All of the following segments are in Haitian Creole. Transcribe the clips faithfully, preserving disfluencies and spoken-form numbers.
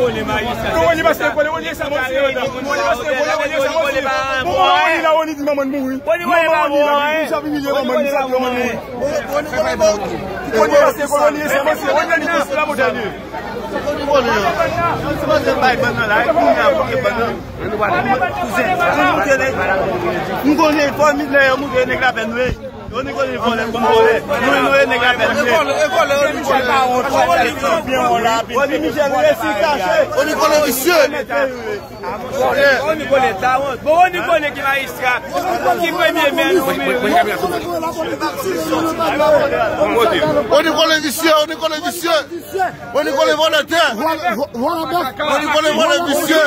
Rony pase kole, Rony sa mòsi. Rony pase kole, Rony sa mòsi. Bon, Rony la, Rony di manman mouri. Manman Rony la, li ap imilye manman, li sa manman mouri. Rony pase kole, Rony sa mòsi. Rony la, li pase la montagne. M konnen fanmi nèg yo moute nèg la fè nou ye. Yo ni konnen vòlè, bon vòlè. Nou, nou, nèg la fè nou ye. Rony Michel resi kache. Rony Colin visye. Rony Colin tawon. Bon, Rony Colin ki majistra. Ki premye mè nou. Rony Colin visye, Rony Colin visye. Rony Colin vòlè tè. Rony Colin vòlè visye.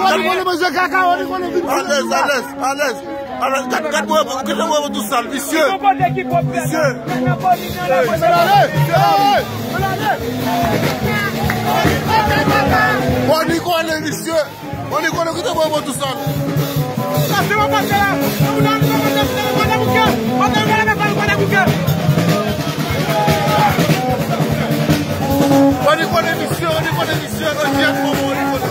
Rony Colin manje kaka, Rony Colin vin. Alèz, alèz, alèz. Alèz, gad, gad mwen, kite mwen tou sal, visye. Visye. Rony Colin visye. Rony Colin, kite mwen tou sal. Rony Colin visye, Rony Colin visye, Rony Colin visye.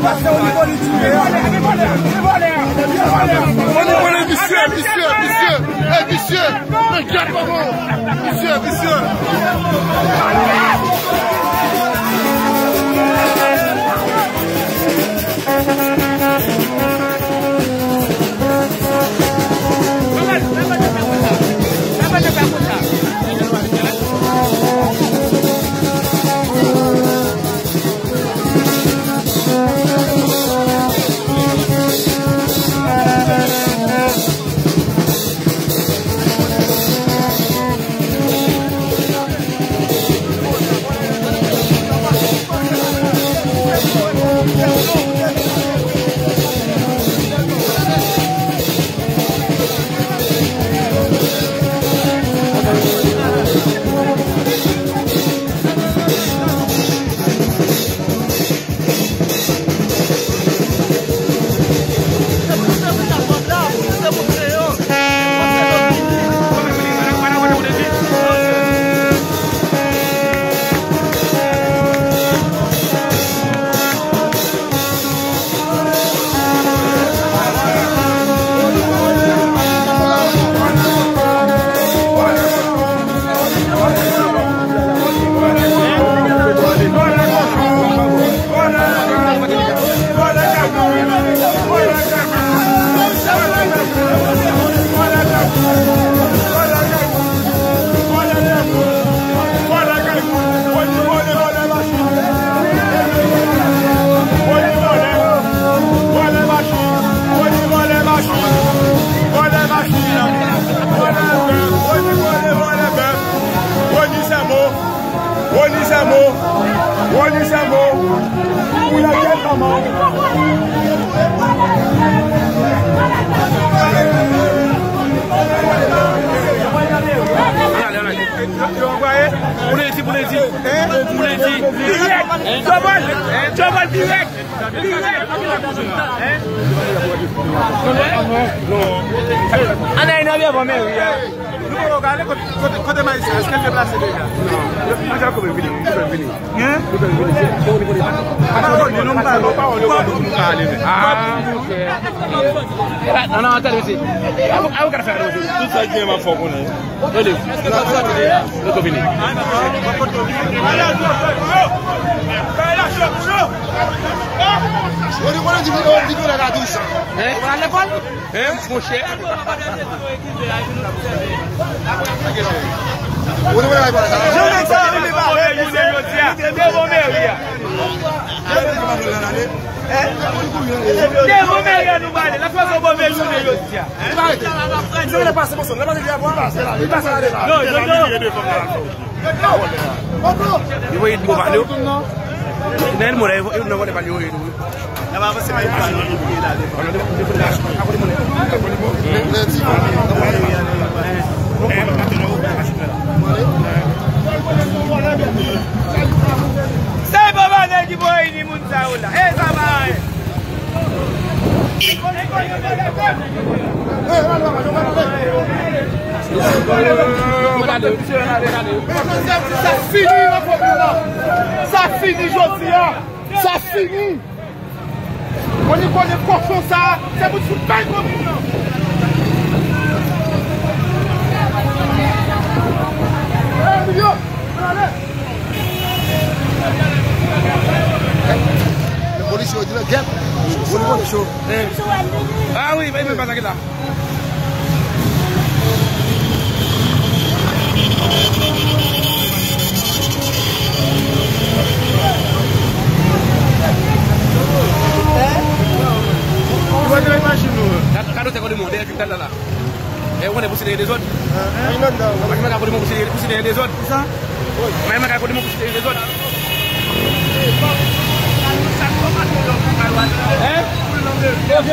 Pase o nivo li touye a. O nivo li, visye, visye, visye. Ey, visye. Men gad kòman. Visye, visye. Roni Sèmo, Roni Sèmo, ou la kèt manman. Pou lendi, pou lendi. Pou lendi. Dirèk. Djòbòl. Djòbòl dirèk. Ann al nan devan meri a. Nou poko gade kote, kote, kote majistra, èske l deplase deja? Non. Majistra, kote l vini? Kote l vini? Hein? Kote l vini? Kote l vini? Pawòl li, non, m pale. Pawòl yo, pawòl yo, m pale, men. Ah, ok. Nan, nan, tande, mesye. Avoka, avoka fè. Tout sa ki gen, m ap fè w konnen. Tande. Kote l vini? Hein? Hein, monchè? Jan nèg sa yo vin pale, mesye. Devan meri a. Devan meri a nou pale. Lè fè sa bon meri jounen jodi a. Non, non, non. Li voye di mo pa yo. Nan moun yo nan voye pa yo. N ap avanse, men yo pa nou ki la devan. Lendi. Se papa nèg ki voye ni moun sa yo la. E sa pa anyen. Sa fini nan komin nan. Sa fini jodi a. Sa fini. Mwen li konnen kochon sa, se pou fout bay komin nan. E, Emilio, ale. Polisye yo di nan gèt. Polisye yo cho. Ah wi, bay men pase la. Gade, gade, gade, gade, gade. E, ou konnen pou site dezòd. Machin mwen ka kote mwen pou site, pou site dezòd. Machin mwen ka kote mwen pou site dezòd. Hein? Ok.